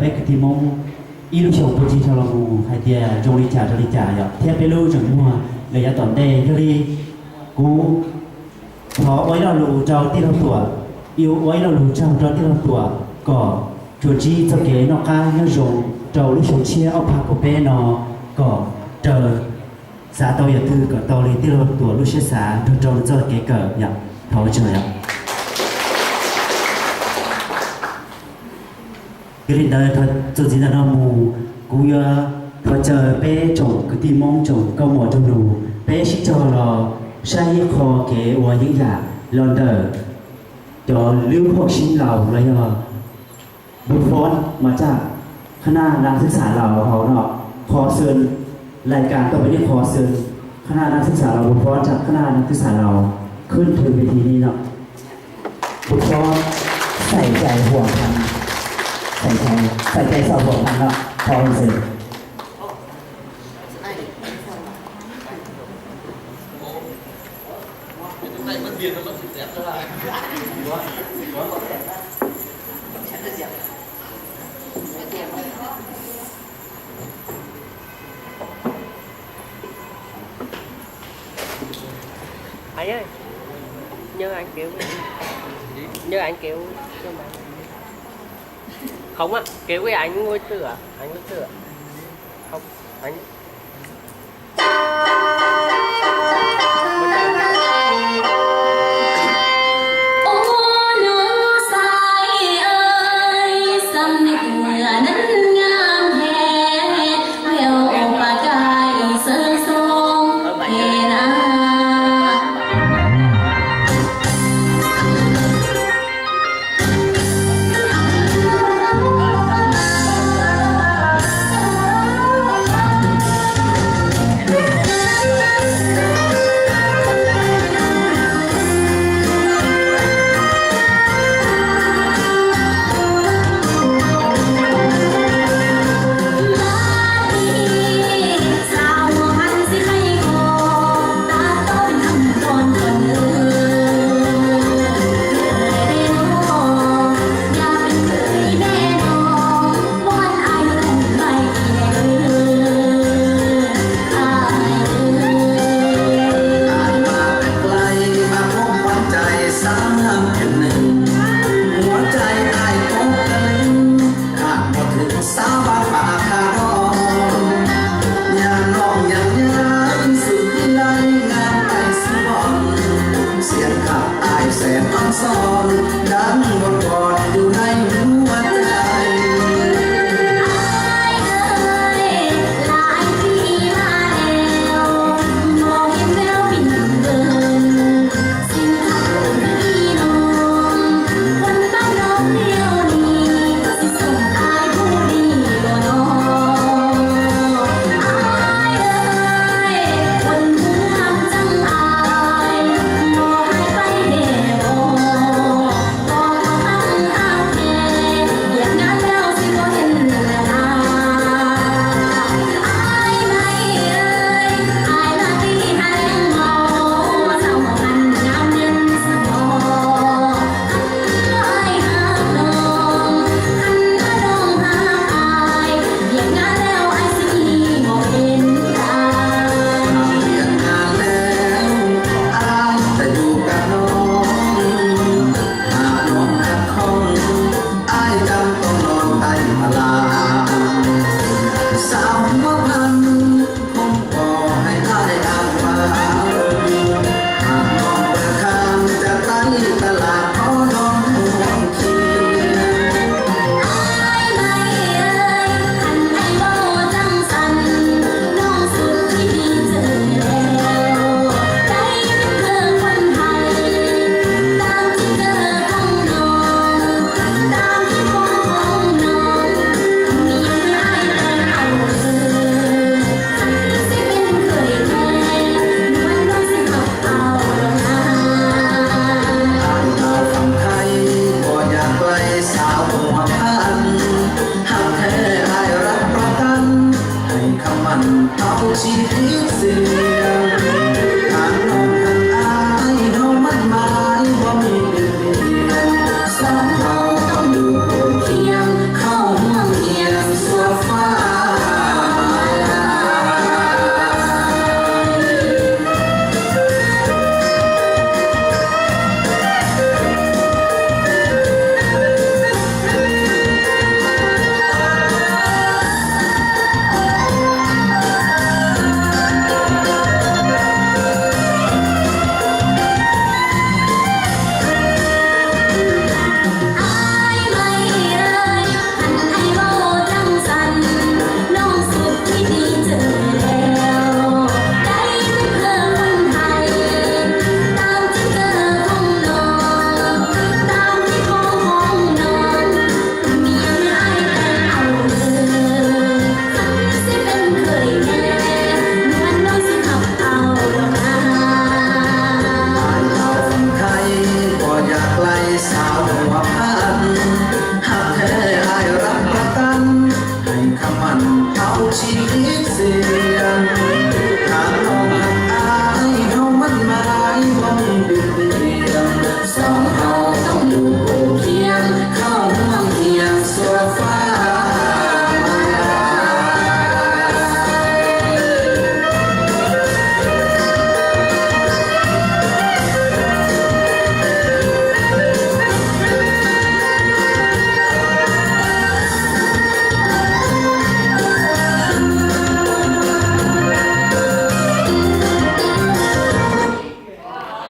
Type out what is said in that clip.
peb kwv tij Hmoob ib lub xyoos puag ncig dhau los mus hais tias zoo li cas rau li cas yom, thiab peb lub tseem muag lawm yav tom ntej. Yog li kuv thov ua ib lo lus rau tij laug Tuam, ua ib lo lus tsaug rau tij laug Tuam kom tsuas ntsib txoj kev noj qab nyob zoo rau lub xyoo tshiab ob phav kaum peb no, kom raws xav tau yam twg kom tau li tij laug Tuam lub siab xav nrog rau nws txoj kev kawm yom. Thov ua tsaug yom. Yog li ntawd, txuas ntxiv ntawm no mus, kuv yuav thov caw peb tsoom kwv tij Hmoob tsoom nkauj muam nraug nus, peb sib cog los saib ib qho kev ua yeeb yam los ntawm cov lub hauj sib laus los yog bu fob mas tsam qhab naj nas xwb xav laus hauv no, qhov xwm lais kas tau peb niaj qhov xwm qhab naj nas xwb xav laus bu fob tsam qhab naj nas xwb xav laus khwb thwv ves thib ni no. Bu fob xais cai huam thas, xais cai xaus huam thas no, qhov xwm Anh ơi, nhớ anh kéo, nhớ anh kéo cho mà. Không á, kéo với anh ngồi tựa, anh ngồi tựa. Không, anh